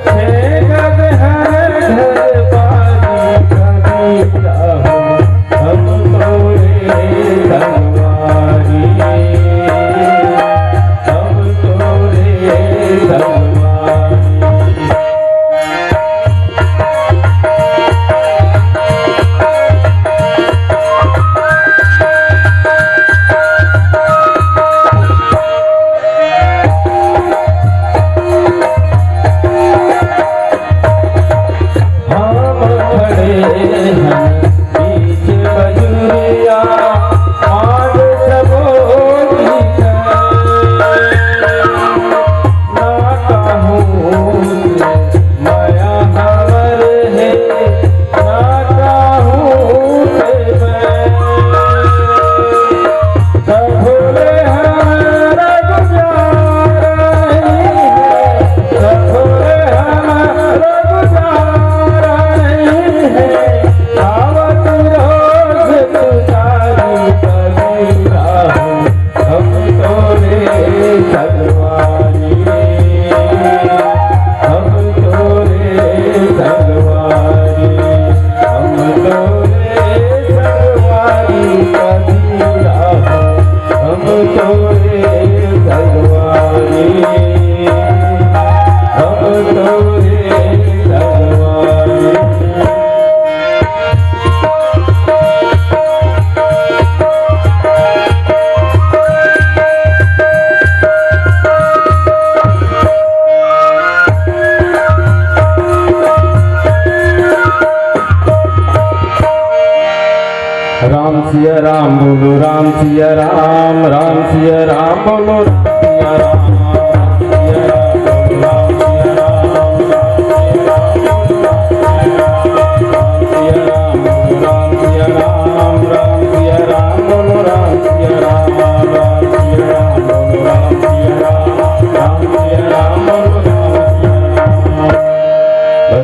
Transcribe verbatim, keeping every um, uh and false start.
हे गदहर घर बारी कबीरा हो, हम तोरे संगवारी, हम तोरे संगवारी। हम खड़े हन बीच बजुरिया, मांग सबो की कर। ना कहूँ मया हमर हे, ना कहूँ देबै। सबले हमारा गुजारा नहीं है, सबले हमारा गुजारा नहीं है। आवत रोज पुजारी कबीरा हो, हम तोरे संगवारी, हम तोरे संगवारी, हम तोरे संगवारी कबीरा हो, हम तोरे संगवारी, हम तोरे संगवारी। राम सिया राम बोलो, राम सिया राम, राम सिया राम बोलो, राम सिया राम।